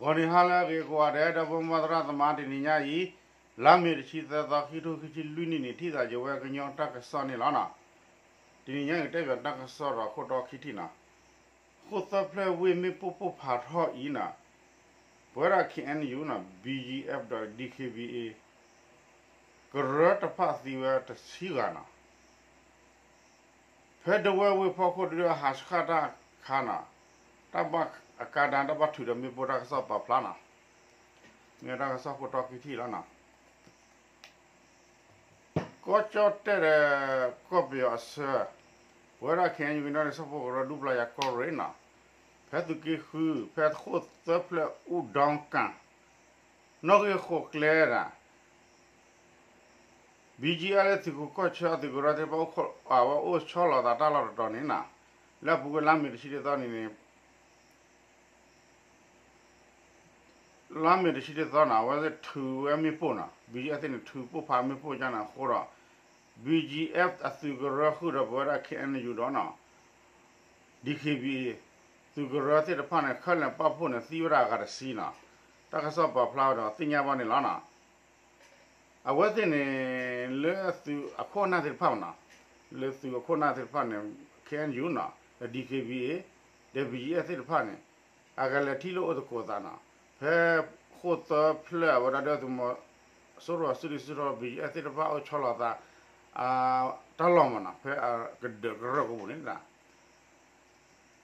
ဂီၤနံၤဟါလၢအဂ့ၤကိးဂၤဒဲး ဒီပုၢ်ဝဲၢ်သရၣ်သမါ တနံၤညါအံၤ လါမ့ၤတဆံသၢသီ ခံထိခံဆံလွံၢ်နံၣ်န့ၣ် ထံၣ်သးယဝဲကညီတၢ်ကစီၣ်န့ၣ်လီၤနီၤ. တနံၤညါအံၤ ကတဲဘၣ်တၢ်ကစီၣ်ဒီးအခိၣ်တီခံထံၣ်နီၤ. ဃိၣ်သၢဖျၢၣ်ဝ့ၢ်မ့ၣ်ပိၢ်ပိၢ်ဖးထီၣ်အံၤနီၤ, ပဝဲဒၣ် ခ့ၣ်အဲၣ်ယူၣ်နီၤ, ဘံၣ်ကၠံၣ်အဲၣ်ဖ် ဒီး ဒံၣ်ခ့ၣ်ဘံၣ်အ့ၣ် ကရၢတဖၣ်သံဝဲတဆံဂၤနီၤ. ဖဲဒဝဲၢ်ဝ့ၢ်ဖီခိၣ်ဒုး အဟးဆှၣ်တၢ်ခါနီၤ, တၢ်ဘၣ်အကါဒါ တၢ်ဘၣ်ထုးဒီးမ့ၣ်ပိၢ်တၢ်ကစီၣ်ပာ်ဖျါနီၤ. မ့ၢ်တၢ်ကစီၣ်ခိၣ်တီခံထံၣ်လီၤနီၤ. ကီၢ်ကၠီၣ်တဲၣ်ဒီး ကီၢ်ပယီၤအဆၢ, ပဝဲဒၣ် ခ့ၣ်အဲၣ်ယူၣ် ကညီဒီကလုာ်စၢဖှိၣ်ကရၢ ဒူပျၤယၤကီၢ်ရ့ၣ်နီၤ, ဖဲသုးက့ဃု ဖဲဃိၣ်သၢဖျၢၣ်အူဒီကၣ် နီၣ်ဂံၢ်ဃိးကျဲဒၣ် ဘံၣ်ကၠံၣ်အဲၣ်ဖ် လၢသုးခိၣ်ကီၢ်ဆၢအသုးကရၢသ့ၣ်တဖၣ် အဝဲအိၣ်ဆီလီၤသးတၢ်လီၢ်တတီၤန့ၣ်နီၤ, လၢအပူၤကွံာ်လါမ့ၤတဆံတသီန့ၣ်န့ၣ် လါမ့ၤတဆံတသီနီၤ အဝဲသ့ၣ်ထုးဝဲမ့ၣ်ပိၢ်နီၤ, ဘံၣ်ကၠံၣ်အဲၣ်ဖ် သ့ၣ်န့ၣ် ထုးပိၢ်ဖးမ့ၣ်ပိၢ်ကန့ၣ်အဃိဒီး ဘံၣ်ကၠံၣ်အဲၣ်ဖ် အသုးကရၢဃုာ်ဒီးပဝဲဒၣ် ခ့ၣ်အဲၣ်ယူၣ် ဒီးနီၤ ဒံၣ်ခ့ၣ်ဘံၣ်အ့ၣ် သုးကရၢသ့ၣ်တဖၣ်န့ၣ် ခဲလၢာ်ပာ်ဖှိၣ်န့ၣ် သံဝဲဒၣ်အဂၤတဆံနီၤ, တၢ်ကစီၣ်ပာ်ဖျါဝဲဒီးသ့ၣ်ညါဘၣ်န့ၣ်လီၤနီၤ. အဝဲသ့ၣ်န့ၣ် လၢသုးအခိၣ်အနၢ်သ့ၣ်တဖၣ်နီၤ, လၢသုးအခိၣ်အနၢ်သ့ၣ်တဖၣ်န့ၣ် ခ့ၣ်အဲၣ်ယူၣ်နီၤ ဒီး ဒံၣ်ခ့ၣ်ဘံၣ်အ့ၣ် ဒီး ဘံၣ်ကၠံၣ်အဲၣ်ဖ် သ့ၣ်တဖၣ်န့ၣ် အကလဲၤထံၣ်လိာ်အိၣ်သကိးသးနီၤ, ဖဲဃိၣ်သၢဖျၢၣ်အဝဲဒၣ်ဒီးသုးမီၤစိရိၤအစုဒုၣ်စုတီၢ် ဘံၣ်ကၠံၣ်အဲၣ်ဖ် သ့ၣ်တဖၣ်အိၣ်ဆီလီၤသး တၢ်လီၢ်မးနီၤ, ဖဲအကဒၢးကရၢၢ်ကပူၤန့ၣ်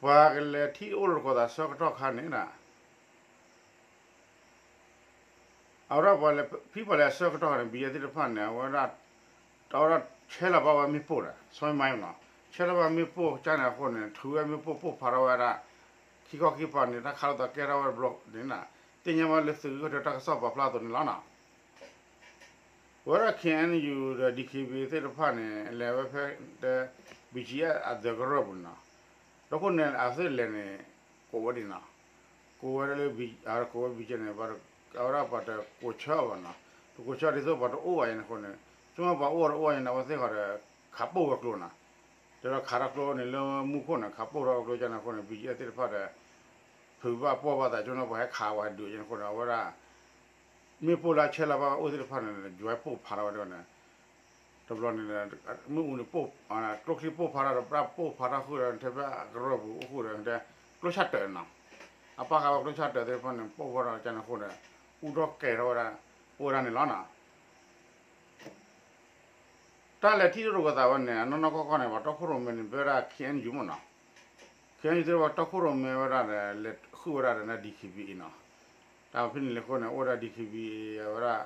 ပှၤကလဲၤထံၣ်အိၣ်လိာ်သကိးသးဆၢကတီၢ်ခါန့ၣ်နီၤ, အဝဲဒၣ်ပှၤလဲၤ ဖဲပှၤလဲၤအဆၢကတီၢ်န့ၣ် ဘံၣ်ကၠံၣ်အဲၣ်ဖ် သ့ၣ်တဖၣ်န့ၣ် အဝဲဒၣ် အဝဲဒၣ်ဆဲးလီၤဘၣ်ဝဲမ့ၣ်ပိၢ်ဒီး ဆီမံနီၤ, ဆဲးလီၤဘၣ်မ့ၣ်ပိၢ်ကန့ၣ်အဃိန့ၣ် ထုးဝဲမ့ၣ်ပိၢ်ပိၢ်ဖးထီၣ်ဝဲဒၣ် ခံခီခံကပၤန့ၣ် တၢ်ခးလိာ်သးကဲထီၣ်ဝဲတဘျီန့ၣ်နီၤ, သ့ၣ်ညါဘၣ်လၢသုးက့ဃုထၢတၢ်ကစီၣ်ပာ်ဖျါအသိးန့ၣ်လီၤနီၤ. ပဝဲဒၣ် ခ့ၣ်အဲၣ်ယူၣ် ဒီး ဒံၣ်ခ့ၣ်ဘံၣ်အ့ၣ် သ့ၣ်တဖၣ်န့ၣ် လဲၤဝဲဖဲ ဘံၣ်ကၠံၣ်အဲၣ်ဖ် အသုးကရၢၢ်ပူၤန့ၣ်နီၤ, ဒီးအဃိန့ၣ် အဝဲသ့ၣ်လဲၤန့ၣ် ကိးဝဲဒ်နီၤ, ကိးဝဲဒၣ်လၢ ကိးဝဲ ဘံၣ်ကၠံၣ်အဲၣ်ဖ်န့ၣ် အဝဲဒၣ်ပှၤတကိးဆၢအီၤဘၣ်နီၤ, တကိးဆၢဒ်သိးပှၤတအိၣ်ဘၣ် ယန့ၣ်အဃိန့ၣ်, ဆိကမိၣ်ပှၤအိၣ်တအိၣ်ယန့ၣ် အဝဲသ့ၣ်ဃီဒီး ခးပိၢ်ဝဲကျိနီၤ, တဲဒီးခးထီၣ်ကျိန့ၣ်လၢမူခိၣ်န့ၣ် ခးပိၢ်ထီၣ်ကျိကန့ၣ်အဃိန့ၣ် ဘံၣ်ကၠံၣ်အဲၣ်ဖ် သ့ၣ်တဖၣ်ဒီး ဖုးဘၣ်ပိာ်ဘၣ်သး ဆိကမိၣ်ပှၤဟဲခးဝဲဒုးယန့ၣ်အဃိန့ၣ် အဝဲဒၣ် မ့ၣ်ပိၢ်လၢအဆဲးလီၤဘၣ်အိၣ်သ့ၣ်တဖၣ်န့ၣ် ယွဲပိၢ်ဖးထီၣ်ဝဲဒၣ်န့ၣ် တဘျီန့ၣ် မ့ၣ်အူန့ၣ် ကျိချံပိၢ်ဖးထီၣ်ဒီး ပြၢ်ပိၢ်ဖးထီၣ်ဃုာ်ဒီး ထဲဖဲအကရၢၢ်ပူၤအိၣ်ဃုာ်ဒီး ကျိဆၣ်တၢးနီၤ, အပၣ်ဃးဝဲကျိဆၣ်တၢးသ့ၣ်တဖၣ်န့ၣ် ပိၢ်ဖးထီၣ်ကန့ၣ်အဃိန့ၣ် အူထီၣ်ကဲၤထီၣ်ဝဲဒၣ် အိၣ်ဝဲဒၣ်န့ၣ်လီၤနီၤ. တၢ်လဲၤထံၣ်လိာ်သကိးသးဝဲန့ၣ် အနီၢ်နီၢ်ကီၢ်ကီၢ်န့ၣ် ပှၤတီခိၣ်ရိၣ်မဲန့ၣ် ပဝဲဒၣ် ခ့ၣ်အဲၣ်ယူၣ် မ့ၢ်နီၤ, ခ့ၣ်အဲၣ်ယူၣ် သ့ၣ်တဖၣ်တီခိၣ်ရိၣ်မဲဝဲဒၣ်ဒီး လဲၤဃုာ်ဝဲဒၣ်ဒီး ဒံၣ်ခ့ၣ်ဘံၣ်အ့ၣ် နီၤ, တၢ်ဖဲန့ၣ်လဲၤဃုာ်န့ၣ် အိၣ်ဝဲဒၣ် ဒံၣ်ခ့ၣ်ဘံၣ်အ့ၣ် အဝဲဒၣ်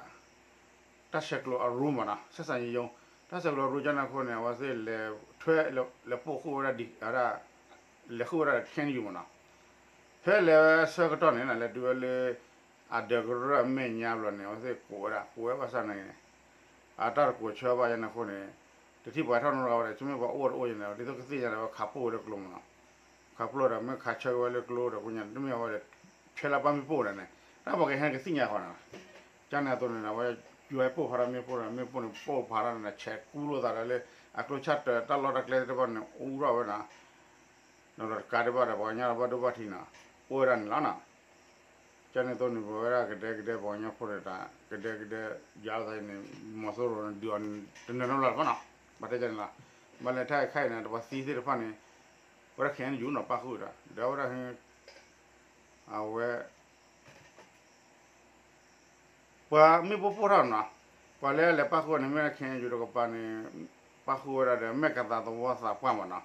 တၢ်ဆဲးကျိးအရူမးနီၤ ဆက်ဆံရေးရုံး တၢ်ဆဲးကျိးအရူကန့ၣ်အဃိန့ၣ် အဝဲသ့ၣ်လဲၤထွဲ လဲၤပိာ်ဃုာ်ဝဲဒၣ် ဒံၣ် အဝဲဒၣ် လဲၤဃုာ်ဝဲဒၣ်ဒီး ခ့ၣ်အဲၣ်ယူၣ် မ့ၢ်နီၤ, ဖဲလဲၤဝဲဆၢကတီၢ်န့ၣ် လဲၤတုၤဝဲလၢ အဒၢးကရၢၢ်အမဲာ်ညါဘျီန့ၣ် အဝဲသ့ၣ်ကိးဝဲဒၣ် ကိးဝဲဘၣ်ဆၣ်န့ၣ် အတၢ်တကိးဆၢဘၣ်ယန့ၣ်အဃိန့ၣ် တထံၣ်ပှၤထီၣ်နီတဂၤဝဲဒီး ဆိကမိၣ်ပှၤအိၣ်တအိၣ်ယန့ၣ် ဒ်သိးကသ့ၣ်ညါဒီး ဝဲခးပိၢ်ဝဲလၢကျိမ့ၢ်နီၤ, ခးပိၢ်ဒီး မ့ၢ်ခးဆၢက့ၤဝဲလၢကျိဒီး ကိညါ တမ့ၢ်အဝဲဒီး ဆဲးလီၤဘၣ်မ့ၣ်ပိၢ်ဒီးန့ၣ် တၢ်ပှၤကဟဲကသ့ၣ်ညါဃီနီၤ, ကန့ၣ်အသိးန့ၣ် အဝဲ ယွဲပိၢ်ဖးထီၣ်မ့ၣ်ပိၢ်ဒီး မ့ၣ်ပိၢ်န့ၣ်ပိၢ်ဖးထီၣ်န့ၣ် ဆဲးကူလိာ်သးဒီးလၢ အကျိဆၣ်တၢးတၢ်လီၢ်တၢ်ကျဲသ့ၣ်တဖၣ်န့ၣ် အူထီၣ်ဝဲနီၤ ဒီးတကးဒံးဘၣ်ဒီး ပှၤကညီဒီးဘၣ်ဒိဘၣ်ထံးနီၤ အိၣ်ဝဲဒၣ်န့ၣ်လီၤနီၤ. ကန့ၣ်အသိးန့ၣ် ပဝဲဒၣ်ကဒဲကဒဲ ပှၤကညီဖိဒီးတၢ် ကဒဲကဒဲ ယါအသးန့ၣ် မီၤစိရိၤန့ၣ် ဒုးအီၤတနၢၤနီတဘျီလၢၤဘၣ်နီၤ, ဘၣ်တဲကန့ၣ်လီၤ. ဘၣ်လဲၤထဲအံၤခဲအံၤန့ၣ် တပှၤသံသ့ၣ်တဖၣ်န့ၣ် ဝဲဒၣ် ခ့ၣ်အဲၣ်ယူၣ် နီၤ ပၣ်ဃုာ်ဝဲဒၣ် ဒီးဝဲဒၣ် အဝဲ ပှၤမ့ၣ်ပိၢ်ပိၢ်ထီၣ်နီၤ, ပှၤလၢအလဲၤပၣ်ဃုာ်ဝဲန့ၣ် မ့ၢ်ဝဲဒၣ် ခ့ၣ်အဲၣ်ယူၣ် တကပၤန့ၣ် ပၣ်ဃုာ်ဝဲဒၣ်ဒီး မဲၢ်ကသးသဝီသးပှၢ်မ့ၢ်နီၤ,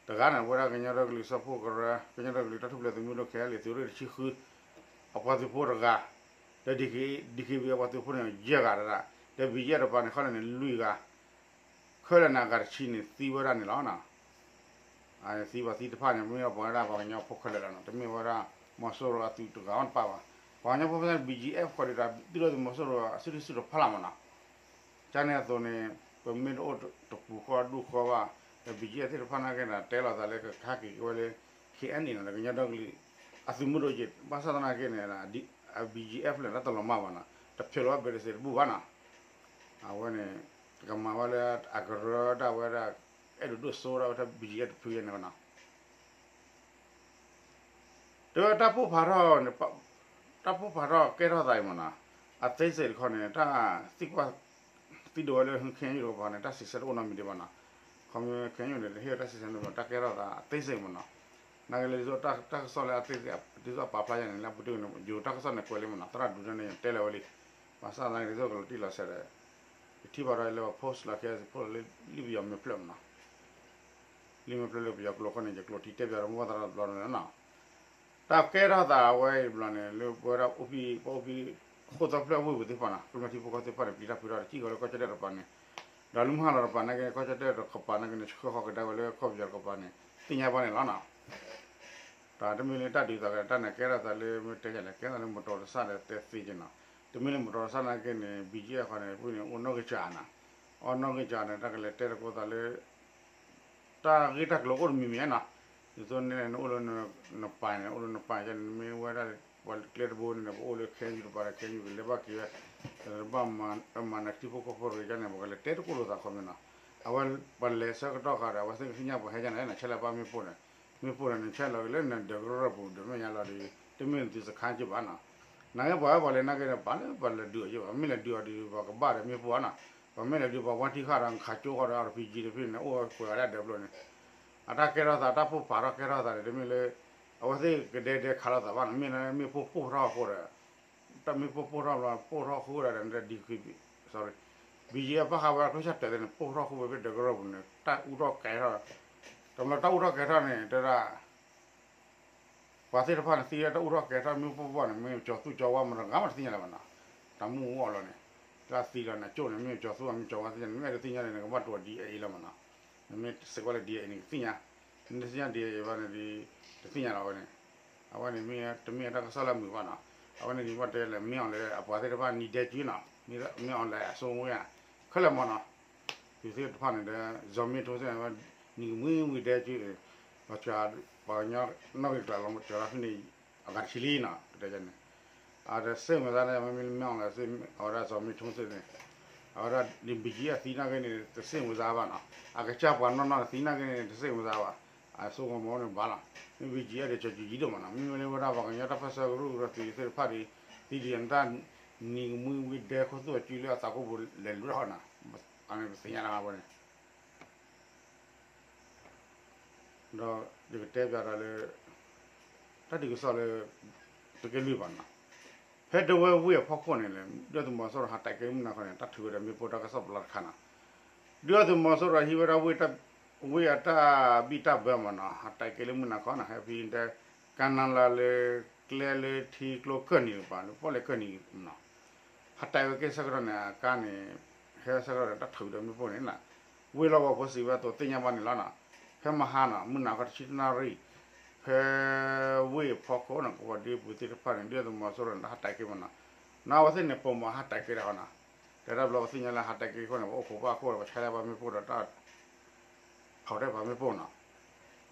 တဂၤန့ၣ် ပဝဲဒၣ်ကညီဒီကလုာ်စၢဖှိၣ်ကရၢ ကညီဒီကလုာ်တၢ်ထူၣ်ဖျဲးသုးမုၢ်ဒိၣ် ခဲလၢာ် သုးရ့ၣ်တဆံဃု အပှၤသုးဖိတဂၤ, ဒီး ဒံၣ်ခ့ၣ်ဘံၣ် အပှၤသုးဖိန့ၣ် ယဲၢ်ဂၤတဒၣ်, ဒီးဘံၣ်ယဲၢ်တပၤန့ၣ် ခဲလၢာ်န့ၣ် လွံၢ်ဂၤ ခဲလၢာ်န့ၣ် အဂၤတဆံန့ၣ် သံဝဲဒၣ်န့ၣ်လီၤ. သံပှၤသံတဖၣ်န့ၣ် မ့ၢ်ပဝဲဒၣ်ပှၤကညီဖိခဲလၢာ်လီၤနီၤ, တမ့ၢ်ဝဲဒၣ် မီၤစိရိၤအသုးတဂၤအီၤတပၣ်ဘၣ်. ပှၤကညီဖိဖဲ ဘံၣ်ယဲၢ်ဃီဒီး ဒုၣ်ဒါသုးမီၤစိရိၤအစုထံၣ်စုထီၣ်ဖးလၢ်မ့ၢ်နီၤ, ကန့ၣ်အသိးန့ၣ် ပမ့ၢ်တအိၣ်တပူၤဃီဒူၣ်ဃီဘၣ်, ဒီး ဘံၣ်ယဲၢ်သ့ၣ်တဖၣ်နာ်က့န့ၣ် တဲလိာ်သးလၢကဟဲက့ၤက့ၤဝဲလၢ ခ့ၣ်အဲၣ်ယူၣ် နီၤ, ဒီးကညီဒီကလုာ် အသုးမုၢ်ဒိၣ်က့ၤ, ဘၣ်ဆၣ်သနာ်က့န့ၣ် ဘံၣ်ယဲၢ်ဖဲလဲၣ် တၢ်တလီၤမၢ်ဘၣ်နီၤ, တဖျဲးလီၤဘၣ်ဘဲတစဲးတဘူၣ်ဘၣ်နီၤ. အဝဲန့ၣ် တကမၤဝဲလၢအကရၢဒၣ်ဝဲဒၣ် အဲၣ်ဒိးဒိၣ်စိဒၣ်ဝဲတၢ် ဘံၣ်ယဲၢ်တဖုယဲန့ၣ်ဘၣ်နီၤ. တဲဝဲတၢ်ပိၢ်ဖးထီၣ်န့ၣ် တၢ်ပိၢ်ဖးထီၣ်ကဲထီၣ်သးအံၤမ့ၢ်နီၤ, အသေးစိတ်တခီန့ၣ် တၢ်သံကွၢ် သံဒိးဝဲလၢ ခဲအံၤတကပၤန့ၣ် တၢ်စံးဆၢတအိၣ်နီတမံၤဒံးဘၣ်နီၤ, ခီမ့ၢ် ခဲအံၤန့ၣ် တဟ့ၣ်တၢ်စံးဆၢနီတမံၤ တၢ်ကဲထီၣ်သးအသေးစိတ်မ့ၢ်နီၤ, နာ်က့လၢဒ်သိးတၢ်ကစီၣ်လၢအသေးစိတ် ဒ်သိးအပာ်ဖျါယါန့ၣ် လၢပတုၤန့ၣ် ယိၤတၢ်ကစီၣ်န့ၣ်ကွဲးလံမ့ၢ်နီၤ သရၣ်ဒုးတၢ်န့ၣ် ယတဲလၢၤဝဲလံ, ဘၣ်ဆၣ်သနာ်က့ဒ်သိးကလီၤတံၢ်လီၤဆဲးဒီး ယထံၣ်ဘၣ်ဒီးလၢပ post လီၤ ခဲအံၤ post လၢလံာ်ပယီၤမ့ၢ်ဖျၢၣ်မ့ၢ်နီၤ, လံာ်မ့ၢ်ဖျၢၣ်လၢပယီၤကျိာ်အဃိန့ၣ် ယကျိးထံတဲပၠးဒီးမိၢ်သရၣ်တဘျီန့ၣ်လီၤနီၤ, တၢ်ကဲထီၣ်သးအဝဲအံၤတဘျီန့ၣ် လၢပဝဲဒၣ်အိၣ်ဖှံ ပအိၣ်ဖှံ ဃိၣ်သီဖျၢၣ်ဝ့ၢ်ပူၤသ့ၣ်တဖၣ်နီၤ ကမျၢၢ်ထံဖိကီၢ်ဖိသ့ၣ်တဖၣ်န့ၣ် ပျံၤတၢ်ဖုးထီၣ်တစံၣ်ဃီလၢကီၢ်ကၠီၣ်တဲၣ်တကပၤန့ၣ်, ဒီးလၢမုၢ်ဟါလီၤတကပၤနာ်က့န့ၣ် ကီၢ်ကၠီၣ်တဲၣ်တကပၤနာ်က့န့ၣ် ဆှၢဃီၤကဒါဝဲလၢကီၢ်ပယီၤတကပၤန့ၣ် သ့ၣ်ညါဘၣ်န့ၣ်လီၤနီၤ. တၢ်တမ့ၢ်လၢတၢ်ဒုးသးကဲ တၢ်န့ၣ်ကဲထီၣ်သးလၢမ့ၢ်တဲယၤလဲၣ် ကဲထီၣ်သးလၢမတီၤတဆၣ်ဒီးတဲသ့က့နီၤ, တမ့ၢ်လၢမတီၤတဆၣ်နာ်က့န့ၣ် ဘံၣ်ကၠံၣ်အဃီန့ၣ် ဖုန့ၣ် အိၣ်နီၢ်ဂံၢ်စၢ်နီၤ, အိၣ်နီၢ်ဂံၢ်စၢ်န့ၣ် တၢ်ကလဲၤတဲသကိးသးလၢ တၢ်ဂ့ၢ်တၢ်ကျိၤအိၣ်တမံၤမံၤနီၤ, ဒ်သိးန့ၣ် နအိၣ်လၢနပၤန့ၣ် အိၣ်လၢနပၤန့ၣ် မ့ၢ်ဝဲဒၣ် ပှၤကျဲတဘိန့ၣ် ပအိၣ်လၢခဲအံၤတပၤဒီး ခဲအံၤကလဲၤဘၣ်က့ၤဝဲ ပဘၣ်မၤနၢၤထံဖိကီၢ်ဖိတဂ့ၤန့ၣ် ပကလဲၤတဲသကိးလိာ်သးခီပညီနီၤ, အဝဲပလဲၤဆၢကတီၢ်ဃီဒီး အဝဲသ့ၣ်ကသ့ၣ်ညါပှၤဟဲကန့ၣ် နဆဲးလၢပၢ်မ့ၣ်ပိၢ်န့ၣ်, မ့ၣ်ပိၢ်န့ၣ် နဆဲးလီၤက့ၤလၢနဒၢးကရၢၢ်ပူၤဒီး မ့ၢ်ညါလီၤဒီး တမ့ၢ်နသုစခါက့ဘၣ်နီၤ, နာ်က့ပှၤဝဲပှၤလဲၤနာ်က့ဒီး ပာ်လၢပှၤလဲၤဒုးအီၤက့ဘၣ် မ့ၢ်လဲၤဒုးအီၤဒီး ပှၤကဘၣ်ဒီးမ့ၣ်ပိၢ်နီၤ, ပှၤမ့ၢ်လဲၤဒုးပှၤဝါထံဃာ်ဒီး ခးကၠိဃီဒီး RPG တဖုန့ၣ် အိၣ်ကွဲးအီၤဒၣ်ဒၢးဖျိန့ၣ်, အတၢ်ကဲထီၣ်သး တၢ်ပိၢ်ဖးထီၣ်ကဲထီၣ်သးန့ၣ် တမ့ၢ်လၢ အဝဲသ့ၣ်ကဒဲဒဲခးလိာ်သးဘၣ်နီၤ, မ့ၢ်လၢမ့ၣ်ပိၢ်ပိၢ်ထီၣ်အဃိဒီး တၢ်မ့ၣ်ပိၢ်ပိၢ်ထီၣ်ဘျီ ပိၢ်ထီၣ်ဃုာ်ဒီး sorry, ဘံၣ်ကၠံၣ်အပၣ်ဃးဝဲကျိၣ်စၢ်တၢးသ့ၣ်န့ၣ် ပိၢ်ထီၣ်ဃုာ်ဝဲဖဲဒၢးကရၢၢ်ပူၤန့ၣ် တၢ်အူထီၣ်ကဲထီၣ်, တဘျီတၢ်အူထီၣ်ကဲထီၣ်န့ၣ် တဲဒၣ် ပှၤသ့ၣ်တဖၣ်န့ၣ် သံလၢတၢ်အူထီၣ်ကဲထီၣ်မ့ၣ်ပိၢ်ပိၢ်န့ၣ် မ့ၢ်ကၠီၤသူၣ်ကၠီၤဝါမတၤဂၤမတသ့ၣ်ညါလၢၤဘၣ်နီၤ, တၢ်မူအူအီၣ်လီၤန့ၣ်, တၢ်သံလီၤန့ၣ် ကၠိန့ၣ် မ့ၢ်ကၠီၤသူၣ်မ့ၢ်ကၠီၤဝါသ့ၣ်ညါန့ၣ် မ့ၢ်အဲၣ်ဒိးသ့ၣ်ညါန့ၣ် နကဘၣ်တိၤ DNA လီၤမနီၤ, နမ့ၢ်စံးကွၢ်လၢ DNA န့ၣ် ကသ့ၣ်ညါ, နတသ့ၣ်ညါ DNA ဘၣ်န့ၣ်ဒီး တသ့ၣ်ညါလီၤဝဲန့ၣ်, အဝဲန့ၣ်မ့ၢ် တမ့ၢ်တၢ်ကစီၣ်လၢအမုာ်ဘၣ်နီၤ, အဝဲန့ၣ်မ့ၢ်ဘၣ်တဲလၢ မင်းအောင်လှိုင် အပှၤသ့ၣ်တဖၣ်နံၤဒဲကၠံနီၤ, မင်းအောင်လှိုင် အစိုးရ ခဲလၢာ်မနီၤ, ဒုးသ့ၣ်တဖၣ်န့ၣ်ဒီး ဇော်မင်းထွန်းသ့ၣ် နံၤကမှံဝံၤဒဲကၠံန့ၣ်, ပှၤကညီနီၣ်ဂံၢ်ကျါလီၤ ကၠီၤလီၤဖဲန့ၣ် အဂၤတဆံလံနီၤ ပတဲန့ၣ်, အတစိတ်ဝင်စားန့ၣ် မ့မ့ၢ်လၢ မင်းအောင်လှိုင် အဝဲဒၣ် ဇော်မင်းထွန်းသ့ၣ်န့ၣ်, အဝဲဒၣ် BGF အသံနာ်က့န့ၣ် တစိတ်ဝင်စားဘၣ်နီၤ, အကစၢ်ပှၤနီၢ်နီၢ်သံနာ်က့န့ၣ် တစိတ်ဝင်စားဘၣ်, အစိကမီၤန့ၣ်ဘၣ်လီၤ, မ့ၢ် BGF ဒီး ကၠီၤကၠံဒိၣ်မနီၤ, မ့မ့ၢ်လၢဝဲဒၣ်ပှၤကညီတၢ်ပၢၢ်ဆၢကရူၢ်ကရၢသ့ၣ်တဖၣ်ဒီး သံဒံးနတၢ် နံၤကမှံဝံၤဒဲခိၣ်သူၣ်အကုလၢအသးကိၢ်ပူၤလဲၤလူၤထီၣ်နီၤ, အန့ၣ်ပသ့ၣ်ညါလီၤဝဲန့ၣ် ဒီးယကတဲပၠးဒီးလၢ တၢ်ဒုးကစီၣ်လၢ သုးက့လွံၢ်ဘၣ်နီၤ, ဖဲဒဝဲဝ့ၢ်အဖီခိၣ်န့ၣ် ဒုၣ်ဒါသုးမီၤစိရိၤဟးတဲာ်က့ၤမုၢ်နၤခီန့ၣ် တၢ်ထုးဝဲဒီးမ့ၣ်ပိၢ်တၢ်ကစီၣ်ပျီတခါနီၤ, ဒုၣ်ဒါသုးမီၤစိရိၤဟံးဝဲဒၣ် ဝ့ၢ်အတၢ်ဘံၣ်တၢ်ဘၢမနီၤ, ဟးတဲာ်က့ၤလၢမုၢ်နၤခီနီၤ, ဟဲဖဲတဲ ကနၤလၢ်လၢ ကျဲလၢထံကျိကၢၢ်နံၤတပၤ လၢပီၣ်လဲၣ်ကၢၢ်နံၤမနီၤ ဟးတဲာ်ဝဲက့ၤဆၢကတီၢ်န့ၣ် အကါန့ၣ် ဟဲဆၢကတီၢ်န့ၣ် တၢ်ထုးဒီးမ့ၣ်ပိၢ်န့ၣ်နီၤ, ဝ့ၢ်လီၢ်ကဝီၤဖိစံးဝဲအသိးသ့ၣ်ညါဘၣ်န့ၣ်လီၤနီၤ, ဖဲမဟါနီၤ မုၢ်နၤခီတဆံတနၣ်ရံၣ် ဖဲဝ့ၢ်ဖီခိၣ်နီၤ ကဝီၤဒ့ပူၤသ့ၣ်တဖၣ်န့ၣ် ဒုၣ်ဒါသုးမီၤစိရိၤန့ၣ် ဟးတဲာ်က့ၤမနီၤ, နီၤအဝဲသ့ၣ်န့ၣ် ပိာ်မၤဟးတဲာ်က့ၤတၢ်ဃီနီၤ, တဲတၢ်ဘျီပသ့ၣ်ညါလၢဟးတဲာ်က့ၤအဃိန့ၣ် ပအိၣ်ခိးဘၣ်အဃိဒီး ပဆါလၢပှၤမ့ၣ်ပိၢ်ဒီးတၢ် ဖီၣ်တဲပှၤမ့ၣ်ပိၢ်နီၤ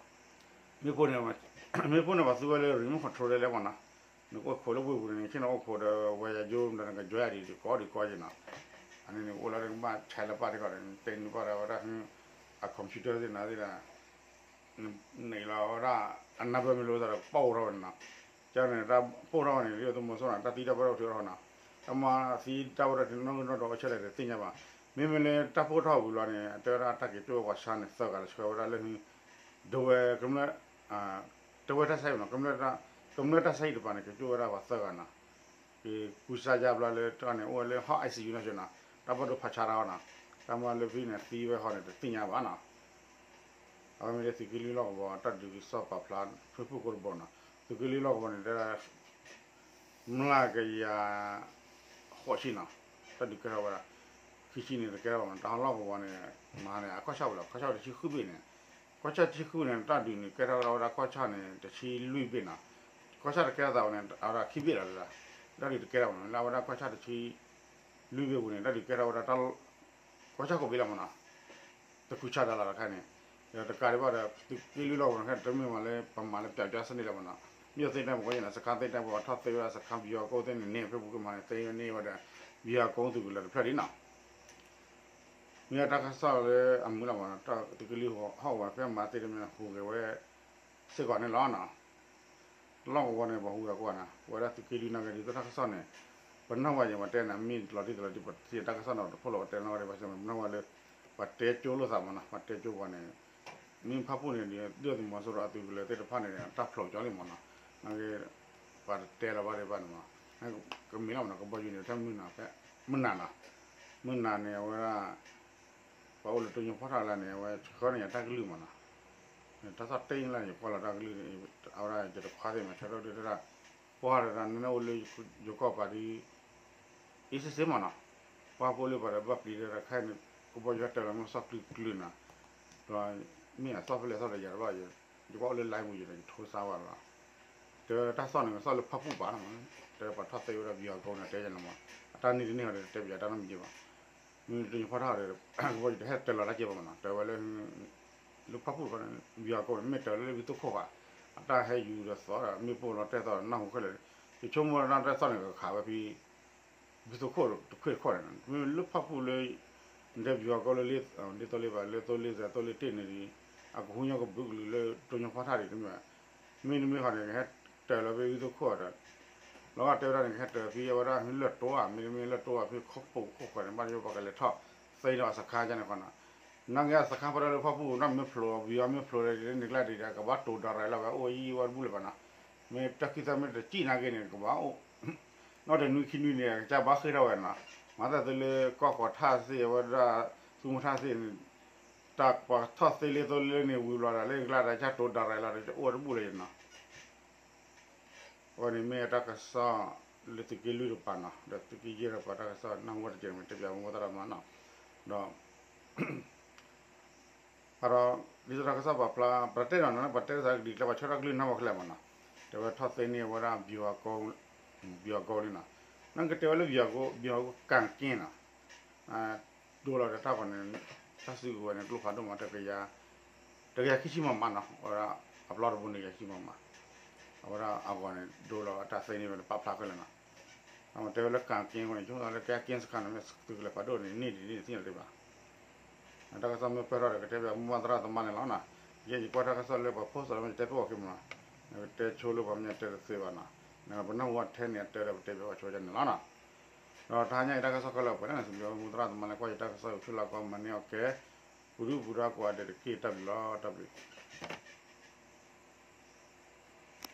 မ့ၣ်ပိၢ်န့ၣ် မ့ၣ်ပိၢ်န့ၣ် ပှၤသူဝဲလၢ remote control လဲၣ်လဲၣ်မနီၤ, နကအိၣ်ခိးလၢဝ့ၢ်ပူၤန့ၣ် နဆ့ၣ်နီၤအိၣ်ခိးဒီး ဝဲယၤယိဒီး နကယွဲယၤဒ်ကိးဒ်ကိးက့ၤနီၤ, အန့ၣ်န့ၣ် အိၣ်လၢနကဘၣ်ဆဲးလၢပၢ်တခီဒီး နတဲနုာ်ပၢ်ဒီးဝဲဒၣ် အ computer သ့ၣ်နၤသ့ၣ်ဒီး န့ၣ်လီၤဝဲဒၣ် အနၢ်ပၢၢ်မ့ၢ်လိာ်သးဒီး ကပီၣ်အိၣ်ထီၣ်ဝဲန့ၣ်နီၤ, ကန့ၣ် တၢ်ပိၢ်ထီၣ်ဝဲန့ၣ် ဒုၣ်ဒါသုးမီၤစိရိၤန့ၣ် တၢ်သံတၢ်ပၢၢ်ထီၣ်ထုးထီၣ်နီၤ, တၢ်မၤသံတၢ်ပၢၢ်ထီၣ်ထုးနီၣ်ဂံၢ်နီၣ်ဒွးအိၣ်ဆဲးလဲၣ်တသ့ၣ်ညါဘၣ်, မ့မ့ၢ်လၢတၢ်ပိၢ်ထီၣ်ဝံၤလီၤန့ၣ် တဲဝဲဒၣ်တၢ်က့ၤကၠိဝဲပှၤဆါန့ၣ်သၢဂၤလၢဆှၢဝဲဒၣ်လၢ ဒဝဲ ကမျၢၢ် တဝဲတၢ်ဆါဟံၣ်နီၤ, ကမျၢၢ်တၢ်ဆါဟံၣ်တပၤန့ၣ် ကၠိဝဲဒၣ်ပှၤသၢဂၤနီၤ, ကကူစါယါဘျီလၢတၢ်န့ၣ် အိၣ်ဝဲလၢ ဟီၣ် ICU နီၤနီၤ, တၢ်ဘၣ်ဒိဖးဆါတၢ်အီၤနီၤ, တၢ်မၤလၢဖဲန့ၣ်သံဝဲဃီန့ၣ် တသ့ၣ်ညါဘၣ်နီၤ, အဝဲမ့ၢ်လၢသုးက့လွံၢ်လီၢ်ကဝီၤ တၢ်ဒုးကစီၣ်ပာ်ဖျါ Facebook ကိးတဘီနီၤ, သုးက့လွံၢ်လီၢ်ကဝီၤန့ၣ် တဲဒၣ် မျးကယၤ ဃိးဆံနီၤ, တၢ်ဒုးကဲထီၣ်ဝဲဒၣ်, ခံဆံန့ၣ်တကဲထီၣ်ဘၣ်မနီၤ, တၢ်ဟီၣ်လီၢ်ကဝီၤန့ၣ် မဟါန့ၣ် အကီၢ်ဆၣ်ဝဲလီၤ, ကီၢ်ဆၣ်တဆံဃုဘ့ၣ်န့ၣ်, ကီၢ်ဆၣ်တဆံဃုန့ၣ် တၢ်ဒုးန့ၣ် ကဲထီၣ်ဝဲဒၣ်ကီၢ်ဆၣ်န့ၣ် တဆံလွံၢ်ဘ့ၣ်နီၤ, ကီၢ်ဆၣ်တကဲထီၣ်သးဝဲန့ၣ် အဝဲဒၣ်ခံဘ့ၣ်လီၤလၢ, တၢ်ဒုးတကဲထီၣ်ဘၣ်မနီၤ, လၢအဝဲဒၣ်ကီၢ်ဆၣ်တဆံလွံၢ်ဘ့ၣ်ပူၤန့ၣ် တၢ်ဒုးကဲထီၣ်ဝဲဒၣ် ကီၢ်ဆၣ်ကိးဘ့ၣ်လီၤမနီၤ, တကူစါတၢ်လီၤတခါန့ၣ်, ဒီးတကးဒံးဘၣ်ဒီး သုးက့လွံၢ်လီၢ်ကဝီၤန့ၣ် တမ့ၢ်မးလၢပမၤလၢပျီကၠီစနစ်လၢၤမနီၤ, မ့ၢ်သ့ၣ်တၢ်ပကီၢ်န့ၣ် စခါသ့ၣ်တၢ်ပကီၢ်ထီၣ်သ့ဝဲဒၣ်စခါပယီၤကိးသ့ၣ်န့ၣ် န့ၢ်ဖဲပူၤကမၤန့ၣ် သ့န့ၢ်ဝဲဒီး ပယီၤကိးသုးကလၢၤတဖျၢၣ်ဒ်နီၤ မ့ၢ်တၢ်ကစီၣ်လၢအမုာ်လီၤမး, တၢ်သုးက့လွံၢ်ဟီၣ်ကဝီၤဖဲမၤသ့တမ့ၢ်ဟူးဂဲၤဝဲစ့ၢ်ကီးန့ၣ်လီၤနီၤ. လီၢ်ကဝီၤန့ၣ် ပှၤဟူဝဲကွၢ်နၤ ပဝဲဒၣ်သုးက့လွံၢ်နာ်က့ဒ်သိးတၢ်ကစီၣ်န့ၣ် ပနၢ်ဝဲယဲ ပှၤတဲနၤ မ့ၢ်လီၤတံၢ်တလီၤတံၢ် ပထံၣ်တၢ်ကစီၣ်န့ၣ် တဖီၣ်လီၤ ပှၤတဲနီၣ်ဂၤဒဲး ပှၤတဲနီၣ်ဂၤဒဲး ပှၤတဲကၠိလိာ်သးမးနီၤ ပှၤတဲကၠိပှၤန့ၣ် မ့ၢ်ဖၣ်ပူၣ်န့ၣ် ဒ်သုးမီၤစိရိၤအသုးကလၢၤသ့ၣ်တဖၣ်န့ၣ် တၢ်ဖျိးကၠီလံမးနီၤ နာ်က့ ပှၤတတဲလီၤဘၣ်ဒံးဘၣ်န့ၣ်မး ကမ့ၢ်လီၤမးနီၤ ကဘီယူၤန့ၣ် တၢ်မုၢ်နၤဖဲ မုၢ်နၤနီၤ မုၢ်နၤန့ၣ် အဝဲဒၣ် ပှၤအိၣ်လၢတိညိဖီၣ်ထၣ်လၢန့ၣ် အဝဲဆှၢန့ၢ်ယၤတၢ်ကလုၢ်မးနီၤ တၢ်သီၣ်တ့ၢ်လၢန့ၣ် ယကွၢ်လီၤတၢ်ကလုၢ် အဝဲဒၣ်ယတခွါသ့ၣ်မး ဆၢထၢၣ်ဒုးတၢ် ပှၢ်တၢ်နၢ်အိၣ်လၢယိၤကီၢ်ပၤဒ် အ့စ့စ့မးနီၤ ပှၢ်ဖိလၢပှၤဒီးဘၣ်ပျံၤတၢ်တခါန့ၣ် ကဘီယူၤဟဲတၢၤလီၤမ့ၢ်စီၣ်ကျုၤကျုၤနီၤ ဒီးမ့ၢ်အသီၣ်ဖဲလဲၣ်သီၣ်ဒီးယၤတဘၣ် ယကွၢ်အိၣ်လၢ line ပူၤယဒီးယထိစါဝဲလီၤ တဲတၢ်သီၣ်န့ၣ် ကသီၣ်လၢဖၣ်ပူၣ်ပၤနီၤ တဲပှၤထီၣ်သ့ဝဲဒၣ် ဗျူဟာကုန်း န့ၣ် တဲယၤန့ၣ်မး အတၢ်နံၤတန့ၢ်ဟီဒီးတဲပယၤတၢ်နီတမံၤဘၣ် မ့ၢ်တိညိဖီၣ်ထၣ်ဒီး ကဘီယူၤတဟဲတၢၤလီၤတၢ်ကဲဘၣ်မးနီၤ တဲဝဲလၢ လၢဖၣ်ပူၣ်တခီန့ၣ် ဗျူဟာကုန်း န့ၣ် မ့ၢ်တၢၤလၢဝံသိခိၣ်ဘၣ် အတၢ်ဟဲယူၤဒီးသီၣ်ဒီး မ့ၣ်ပိၢ်လီၤတဲာ်သီၣ်ဒီး နၢ်ဟူခဲလၢာ် ယဆိကမိၣ်ဝဲဒၣ်တၢ်သီၣ်န့ၣ် ကခးဝဲဖဲ ဝံသိခိၣ်တခွ့ၣ်တခီန့ၣ် မ့ၢ်လၢဖၣ်ပူၣ်လၢ ဒဲဗျူဟာကုန်း လၢ ဒ်သိးလၢပှၤလၢသိလ့ၣ်သဲးသိလ့ၣ်တ့ၢ်န့ၣ်ဒီး အကဟူညီကဘုးကလုာ်လၢတိညိဖီၣ်ထၣ်ဒံးတမ့ၢ်ဘၣ် မ့တမ့ၢ်ဃီန့ၣ် ကဟဲတၢၤလီၤဖဲဝံသိခိၣ်ဒီး လီၤဂာ်တဲဝဲဒၣ်န့ၣ် ကဟဲတၢၤဖဲအဝဲဒၣ်လၢၢ်တိဧါ မ့တမ့ၢ်လၢၢ်တိဧါ ဖဲခိၣ်ပိာ်ခိၣ်ဃၢၤန့ၣ် ဘၣ်ယိၣ်ပှၤကလဲၤထီၣ်သ့ဒီးအစခါန့ၣ်ဃီနီၤ နာ်က့အစခါဖဲဒၣ်လၢဖၣ်ပူၣ် နီၢ်မ့ၢ်ဖျိး ဗျူဟာ မ့ၢ်ဖျိးဒီး န့ၣ်ကျါဒံးဒီး ကဘၣ်တိၤဒၣ်ရဲလီၤဝဲ အိၣ်ယံၤဝဲတဘူၣ်လၢၤဘၣ်နီၤ မ့ၢ်တၢ်ခံသၢမ့ၢ်တစံၣ်နာ်က့န့ၣ် ကဘၣ်အိၣ် နီၢ်တနွံခံနွံန့ၣ် ကစၢ်ဘၣ်ဃ့ၢ်ထီၣ်ဝဲနီၤ မၤသးသုလၢကီၢ်ကီၤထၣ်သ့ၣ် အဝဲဒၣ် သူမူထၣ်သ့ၣ်န့ၣ် တၢ်ပှၤထီၣ်သ့လ့သိလ့ၣ်န့ၣ် ဝံၤဘျီဒီး လၢကျါဒီး ကစၢ်တိၤဒၣ်ရဲလီၤဒီး အိၣ်တဘူၣ်လၢၤနီၤ အဝဲန့ၣ်မ့ၢ်တၢ်ကစီၣ်လၢသုးက့လွံၢ်တပၤနီၤ ဒီးသုးက့ယဲၢ်တပၤတၢ်ကစီၣ် နၢ်ဟူဝဲတကဲးန့ၣ် တဲပၠးမိၢ်သရၣ်မးနီၤ ဒီး အဒီး ဒ်သိးတၢ်ကစီၣ်ပာ်ဖျါ ပတတဲဒီးနီၤ ပတဲကစၢ်ကဒံးကျဲ ပှၤဆၢထၢၣ်ကလုၢ်နၢ်ပှၤခဲလၢာ်မးနီၤ တဲဝဲထီၣ်သ့န့ၢ်ဝဲဒၣ် ဗျူဟာကုန်း လံနီၤ နကတဲဝဲလၢ ဗျူဟာကုန်း ဗျူဟာကုန်း ကၣ်က့နီၤ ဒိလီၤဒီးတၢ်ဂီၤန့ၣ် တၢ်စုကဝဲၤန့ၣ် ကျိဖးဒိၣ်မး တကယၤ တကယၤခံဆံမးမးနီၤ အဝဲဒၣ် အပျီတဘိန့ၣ် ကယၤခံဆံမးမး အဝဲဒၣ်အဂီၤန့ၣ် ဒိလီၤအတၢ်သ့န့ၢ်ဝဲန့ၣ် ပာ်ဖျါခဲလၢာ်နီၤ တဲဝဲလၢ ကၣ်က့အဃိန့ၣ် ဆိကမိၣ်လၢကဲက့စခါန့ၣ် မ့ၢ်သုးကလၢၤဖးဒိၣ်န့ၣ် န့ၢ်ဒံးန့ၢ်တသ့လီၤဒံးဘၣ် တၢ်ကစီၣ်မ့ၢ်ပၢၢ်ထီၣ်ဒီး ကတဲပၠးမိၢ်သရၣ်သမါန့ၣ်လီၤနီၤ ယဲယကွၢ်တၢ်ကစီၣ်လၢပှၤ post ဒီး မ့ၢ်ယတဲဖဲအီၤက့ၤမးနီၤ နကတဲဆိလၢပှၤမ့ၢ်တဲတသ့ဘၣ်နီၤ နပနၢ်ဟူအထဲန့ၣ် အတဲဒီးပတဲပၠးပှၤဆိကန့ၣ်လီၤနီၤ ဒီးတဟါညါအံၤတၢ်ကစီၣ်ခဲလၢာ်ပှဲၤန့ၣ် စံးဘျုးမိၢ်သရၣ်သမါလၢကွၢ်ယတၢ်ကစီၣ် ဆူလၢကီမၤန့ၢ်အီၤကဲ ပူၤဒုပူၤဒါကိးဂၤဒဲးတက့ၢ် တၢ်ဘျုးလီၤ တၢ်ဘျုး